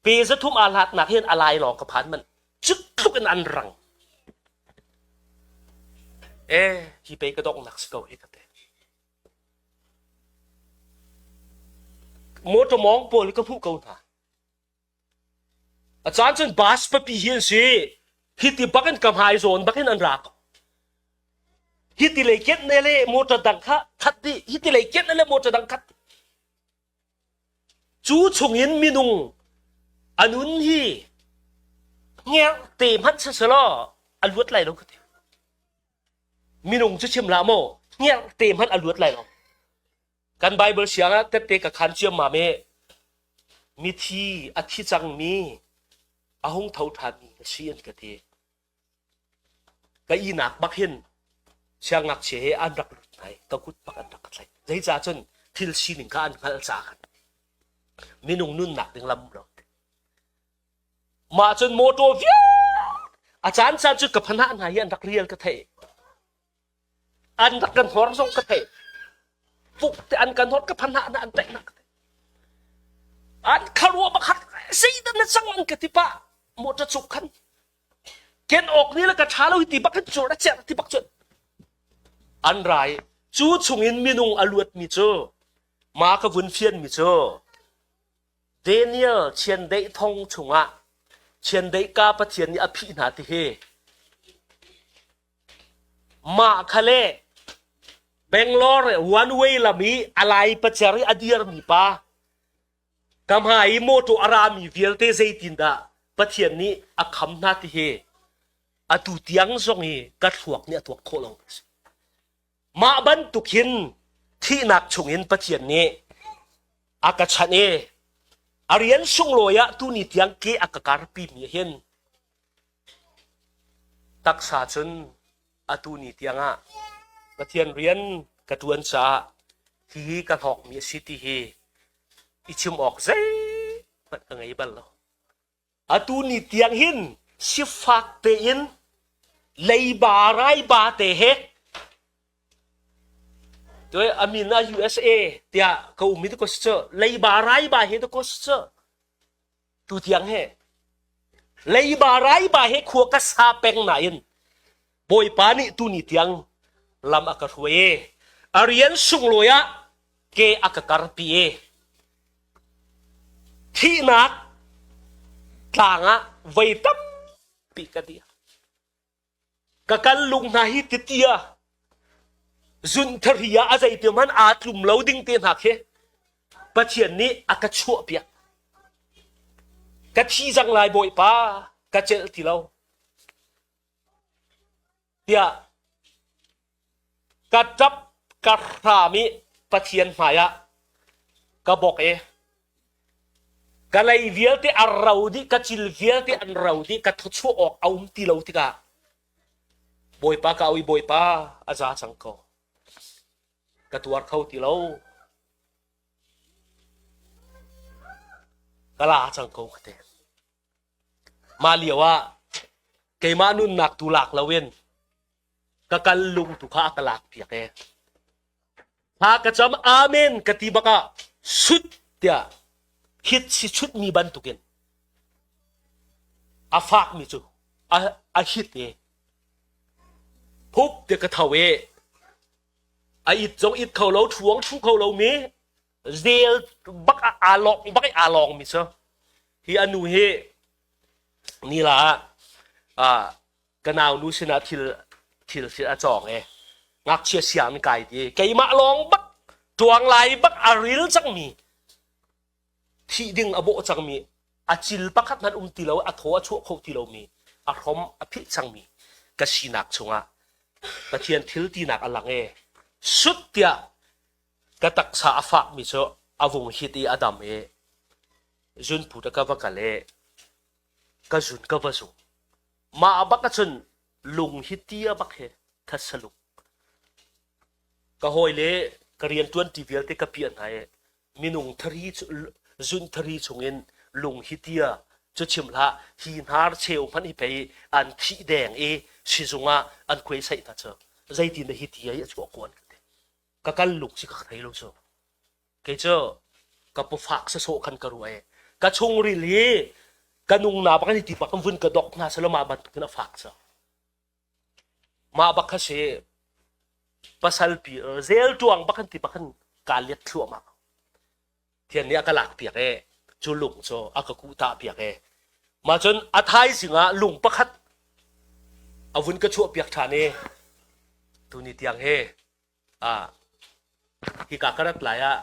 Pe 300 aa hlatnak hin a lai lawng ka phan manh. Cu tluk in an rang. Eh, hi pei ka donghnak si ko hi ka te. Motor mawng pawl ka hmuh ko hna. A caan cun bus papi hi an si. Hi ti bak in ka hmai zawn bak in an ra ko. Hi ti lei ket ne le motor dang kha khat di. Hi ti lei ket ne le motor dang khat. Cu chungin minung a nun hi hngerhte hmanh siselaw a luat lai lo ka ti. Minung cu chim hlah maw hngerhte hmanh a luat lai lo. Kan Bible siang ah tette ka khan ciammam i mithi a thi cangmi a hung tho ṭhanmi na si an ka ti. Ka ihnak bak hin siangngakchia he an rak lut hna i ka kut bak an rak ka tlaih. Zeicah cun thil sining kha an hngalh caah khan minung nunnak ding lam lo. Mah cun motor vialte a caan caan cu ka phanah hna hi an rak rial ka theih. An rak kan hor zong ka theih. Puk te an kan hor ka phanah hna an tlaih hna ka theih. An kharuah bakhat zeidah na cang an ka ti pah motor cuk khan ken awk ni le ka ṭha lo hi ti bak hin cur a cer ti bak cun an rai cu chungin minung a luatmi cu ma ka vun fianmi cu Daniel chiandeih thong chungah chiandeih ka Pathian nih a phih hna ti hi mah kha le Bangalore one way lam i a lai pacer i a dirmi pa ka hmai i mawṭaw a rami vialte zeitindah Pathian nih a kham hna ti hi atu tiang zong i ka thluak nih a tuak khawh lo. Mah bantuk hin thihnak chungin Pathian nih a ka chanh i a rian sunglawi ah tuni tiang ke a ka karpi mi hin taksa cun atu ni tiangah Pathian rian ka ṭuan caah hihi ka hlawkmi a si ti hi i chim awk zeihmanh ka ngei bal lo. Atu ni tiang hin sifak tein leiba raiba te he Tuai amin a USA tiah ka um mi ko si cu leiba raiba he ko si cu tu tiang he leiba raiba he khua ka sa peng nain bawipa nih tu ni tiang lam a ka hruai e a rian sunglawi ah ke a ka karpi e thihnak tlang ah voi tampi ka dir Ka kal lung hna hi titia zunthari ah a zeiti hmanh aa tlum lo ding te hna khi Pathian nih a ka chuah piak. Ka thi cang lai Bawipa, ka celh ti lo. Tiah Ka ṭap ka hram i Pathian hmaiah ka bawk i ka lei vialte a ro dih, ka cil vialte an ro dih, ka thawchuah awk a um ti lo tikah Bawipa ka au i Bawipa a za cang ko. Ka tuar kho ti lo. Ka la cang ko ka ti. Mah lio ah keimah nunnak tu lak loin ka kal lung tu kha a ka lak piak e. Thla ka cam amen ka ti bak ah sut tiah hit si chut mi bantukin a fak mi cu a, a hit e. Phup te ka tho e. A it zong it kho lo, thuang thu kho lo mi zel bak aa lawng bak i aa lawng mi cu hi a nu hi nila ah ka nau nu sinah thil thil thil a cawng e ngakchia siang kai ti keimah lawng bak tuang lai bak a ril cangmi thih ding a bawh cangmi a cil pakhat hmanh um ti lo a thaw a chuah kho ti lomi a hrom a philh cangmi ka sinak chungah Pathian thil tinak a lang e sut tiah Ka taksa a fakmi cu a vung hit i a dam i zunput ah ka va kal i ka zun ka va zung. Mah bak ahcun lung hi tia bak hi thatsalung. Ka hawile ka rianṭuanṭi vialte ka piah hna i minung thari zun thari chungin lung hi tia cu chim hlah hi hnar cheu hmanh hi pei an thih deng i sizung ah an khuaisaih hna cu zeitin dah hi tia hi a chuah khawh an ka ti. Ka kal luk si ka thei lo cu. Kei cu ka pufak sasawh khan ka ruah i ka chungril hi ka nung na bak ti bak vun ka dok hna selo mah bantukin a fak cu. Mah bak kha si pasal pi zel tuang bak kan ti bak kan ka let thluahmah. Thian nih a ka lak piak e cu lung cu a ka kuh tah piak e. Mah cun a thaizing ah lung pakhat a vun ka chuah piak ṭhan i tuni tiang hi ah hika ka rat lai ah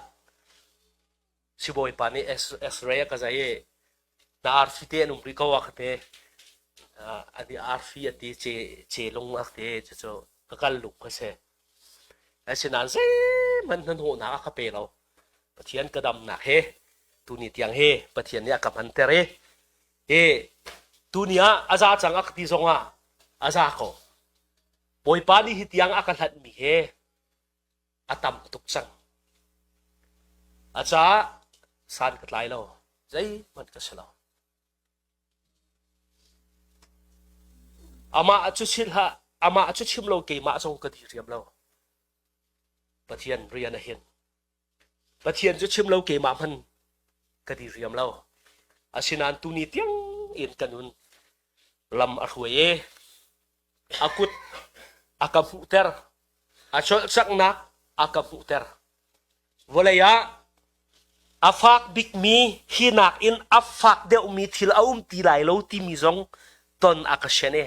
sibawipa nih x-ray a ka zai i na arfi te an um rih ko a ka ti. Ani arfi a ti ce ce lung a ti cucu ka kal lung ka si. Asinain zeihmanh hnahnawhnak a ka pe lo. Pathian ka damnak he tuni tiang hi Pathian nih a ka hmanter i i tuni ah a za cang a ka ti zongah a za ko. Bawipa nih hi tiang a ka hlanhmi he a tam tuk cang. A caah san ka tlai lo. Zeihmanh ka si lo. Amah cu chim hlah, amah cu chim lo keimah zong ka diriam lo. Pathian rian a hin. Pathian cu chim lo keimah hman. ka diriam lo. Asinain tuni tiang in ka nun lam a hruai i a kut a ka hmuhter, a cawlcanghnak a ka hmuhter. Vawlei ah a fak bikmi hi nakin a fak deuhmi thil a um ti lai lo timi zong ton a ka sian i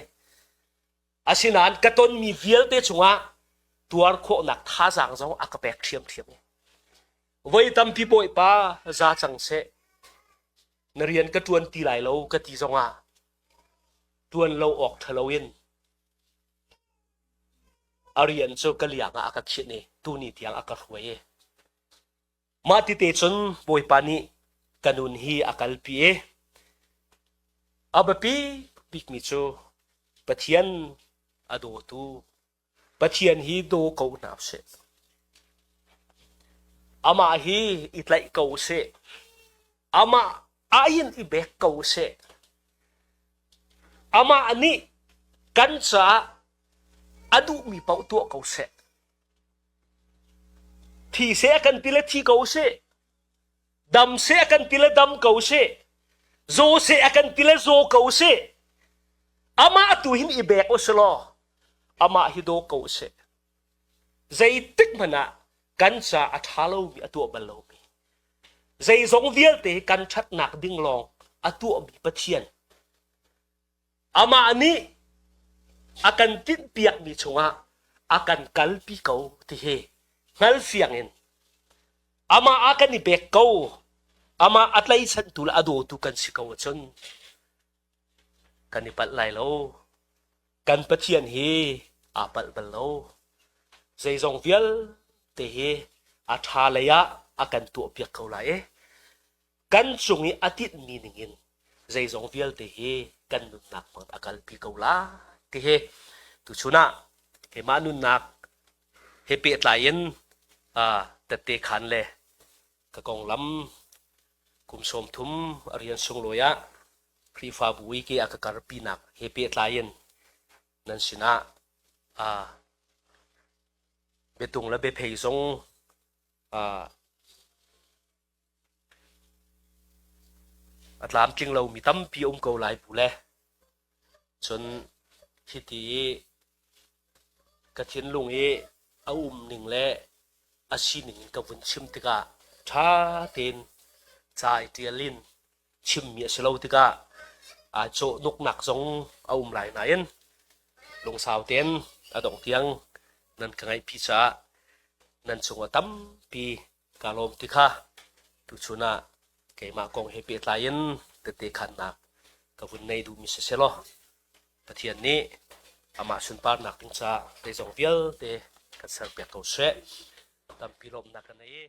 Asinain ka tonmi vialte cungah tuar khawhnak thazaang zong a ka pek ṭhiamṭhiam. Voi tampi Bawipa za cang seh, na rian ka ṭuan ti lai lo ka ti zongah ṭuan lo awk ṭha loin a rian cu ka liang ah a ka khinh i tuni tiang a ka hruai i Mah tite cun Bawipa nih ka nun hi a kalpi i a biapi bikmi cu Pathian a dawtu Pathian hi daw ko hna usih. Amah hi i tlaih ko usih. Amah ahin i bek ko usih. Amah nih kan caah a duhmi paoh tuah ko seh. Thi seh a kan ti le thi ko seh. Dam seh a kan ti le dam ko seh. Zaw seh a kan ti le zaw ko seh. Amah tu hin i bek u law amah hi daw ko seh. Zeitik hmanh ah kan ca a ṭha lomi a tuah bal lomi. Zeizong vialte kan ṭhatnak ding lawng a tuahmi Pathian Amah nih a kan tinhpiakmi chungah a kan kalpi ko ti hi hngalfiang in amah ah kan i bek ko amah a tlaichantu le a dawtu kan si ko ahcun kan i palh lai lo kan Pathian hi aa palh bal lo zeizong vialte hi a ṭha lei ah a kan tuahpiak ko lai i kan cung i a tinhmi ningin zeizong vialte hi kan nunnak hmang a kalpi ko lai ti hi tuchun ah keimah nunnak he pehtlai in tette khan le ka konglam kum 30 a rian sunglawi ah Khrihfabu i ke a ka karpinak he pehtlai in nan sinah biatung le biaphei zong A tlamtling lomi tampi a um ko lai pu le. Cun hiti i ka thinlung i a um ning le a sining in ka vun chim tikah ṭha tein ca i ṭial in chimmi a si lo tikah aa cawhnuknak zong a um lai nain lungsau tein a dongh tiang nan ka ngaihpi caah nan cungah tampi Kaa lawm ti kha tuchun ah keimah kong he pehtlai in tette khannak ka vun nei duhmi si selaw Pathian nih amah sunparnak ding caah zeizong vialte kan serpiak ko seh. Tampi lawmhnak ka nei.